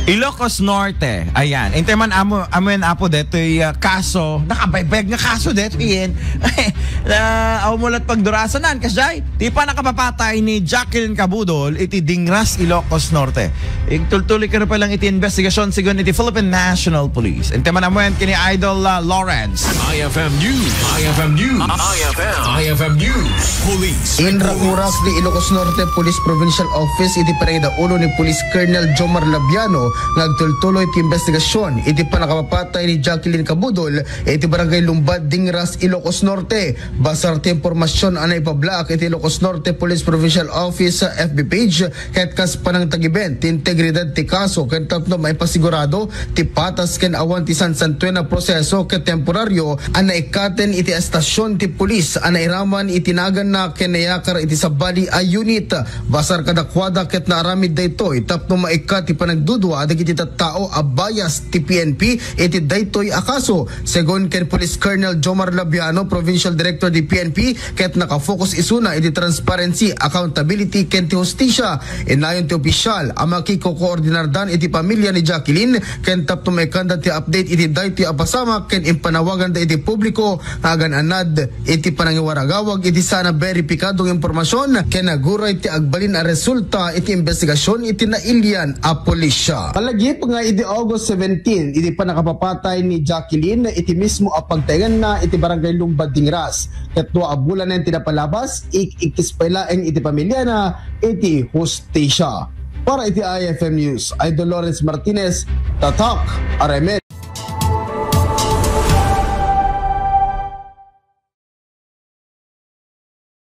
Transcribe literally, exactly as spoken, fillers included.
Ilocos Norte. Ayan. Intay man amo, amoen, Apo, detoy, ah, kaso. Nakabaybayag nga kaso detoy, eh. Na, aw mo lat pagdurasanan, kasjay. Ti pa nakapapatay ni Jacqueline Cabudol iti Dingras, Ilocos Norte. Igtultuloy kano pa lang iti investigasyon, sigun iti Philippine National Police. Intay man amoen kini Idol, ah, Lawrence. I F M News. I F M News. I F M. I F M News. Police. Inrakurak ni Ilocos Norte Police Provincial Office iti panangidaulo ni Police Colonel Jomar Labiano nga agtultuloy ti investigasyon iti panakapapatay ni Jacqueline Cabudol iti Barangay Lumbad, Dingras, Ilocos Norte. Basar ti impormasyon a naipablaak iti Ilocos Norte Police Provincial Office, F B page, ket kas panangtagiben ti integridad ti kaso ken tapno maipasigurado ti patas ken awan ti sansantoen a proseso ket temporario a naikkaten iti estasyon ti pulis a nairaman iti naganna ken nayakar iti sabali a unit. Basar kadakuada ket naaramid daytoy tapno maikkat ti panagdudua dagiti tattao a bias ti P N P iti daytoy a kaso. Segun ken Police Colonel Jomar Labiano, Provincial Director ti P N P, ket nakafocus isuna iti transparency, accountability, ken ti hustisya. Innayon ti opisyal a makikokoordinardan iti pamilya ni Jacqueline ken tapno maikkanda ti update iti daytoy a pasamak ken impanawaganda iti publiko nga agan-anad iti panangiwaragawag iti saan a beripikadong impormasyon ken aguray ti agbalin a resulta iti investigasyon iti nailian a pulisya. Palagip nga idi August seventeen, idi panakapapatay ni Jacqueline iti mismo a pagtaenganna iti Barangay Lumbad, Dingras, ket dua a bulanen ti napalabas, ik-ikkis pay laeng iti pamilyana iti hustisya. Para iti I F M News, Idol Lawrence Martinez, Tatak, Aremen.